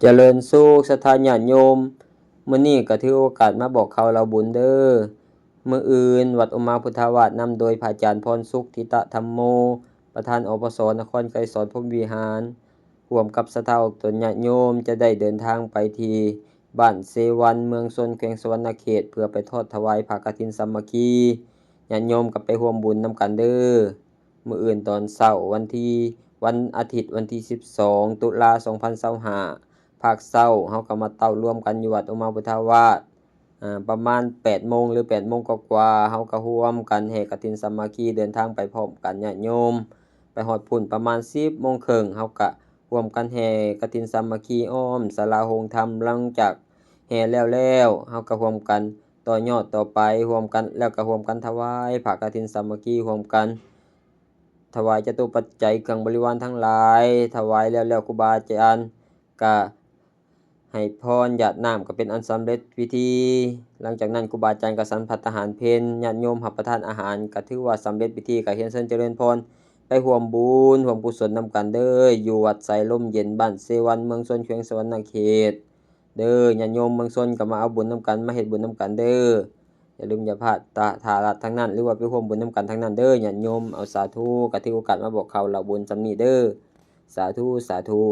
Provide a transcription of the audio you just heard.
ຈະເລີນສຸກ ສັດທາຍາດໂຍມ, ມື້ນີ້ກໍຖືໂອກາດມາບອກຂ່າວເລົ່າບຸນເດີ້. ມື້ອື່ນ ວັດອຸມມາພຸດທາວາດ ນຳໂດຍພະອາຈານ ພອນສຸກ ທິຕະທຳໂມ ປະທານ ອພສ ນະຄອນໄກສອນ ພົມວິຫານ ຮ່ວມກັບສັດທາອອກຕົນຍາດໂຍມ ຈະໄດ້ເດີນທາງໄປທີ່ບ້ານເຊວັນ ເມືອງຊົນ ແຂວງສະຫວັນນະເຂດ ເພື່ອໄປທອດຖວາຍຜ້າກະຖິນສາມັກຄີ. ຍາດໂຍມກໍໄປຮ່ວມບຸນນຳກັນເດີ້. ມື້ອື່ນຕອນເຊົ້າ ວັນທີ ວັນອາທິດ ວັນທີສິບສອງ ຕຸລາ ສອງພັນຊາວຫ້າ ພາກເຊົ້າ ເຮົາກໍມາເຕົ້າລວມກັນຢູ່ວັດອຸມມາພຸດທາວາດ ອາ ປະມານແປດໂມງ ຫຼື ແປດໂມງກວ່າໆ ເຮົາກໍຮ່ວມກັນແຫ່ກະຖິນສາມັກຄີ ເດີນທາງໄປພ້ອມກັນ ຍາດໂຍມ. ໄປຮອດພຸ້ນປະມານສິບໂມງເຄິ່ງ ເຮົາກະຮ່ວມກັນແຫ່ກະຖິນສາມັກຄີອ້ອມສາລາໂຮງທຳ. ຫຼັງຈາກແຫ່ແລ້ວແລ້ວ ເຮົາກະຮ່ວມກັນຕໍ່ຍອດຕໍ່ໄປ ຮ່ວມກັນ ແລ້ວກະຮ່ວມກັນຖວາຍຜ້າກະຖິນສາມັກຄີຮ່ວມກັນ ຖວາຍຈະຕຸປັດໄຈເຄື່ອງບໍລິວານທັງຫຼາຍ. ຖວາຍແລ້ວແລ້ວ ຄູບາອາຈານກະ ໃຫ້ພອນຢາດນ້ຳກໍເປັນອັນສຳເລັດພິທີ. ຫຼັງຈາກນັ້ນ ຄູບາອາຈານກໍສັນພັດຕາຫານເພັນ, ຍາດໂຍມຮັບປະທານອາຫານ ກໍຖືວ່າສຳເລັດພິທີ. ກໍຮຽນເຊີນຈະເລີນພອນໄປຮ່ວມບຸນຮ່ວມກຸສົນນຳກັນເດີ້ ຢູ່ວັດໄຊລົມເຢັນ ບ້ານເຊວັນ ເມືອງຊົນ ແຂວງສະຫວັນນະເຂດເດີ້. ຍາດໂຍມເມືອງຊົນກໍມາເອົາບຸນນຳກັນ ມາເຮັດບຸນນຳກັນເດີ້. ຢ່າລືມຢ່າພາດ ຖ້າ ຖ້າລັດທາງນັ້ນ ຫຼືວ່າໄປຮ່ວມບຸນນຳກັນທາງນັ້ນເດີ້ ຍາດໂຍມ. ເອົາ ສາທຸ ກໍຖືໂອກາດມາບອກຂ່າວເລົ່າບຸນສ່ຳນີ້ເດີ້. ສາທຸ ສາທຸ.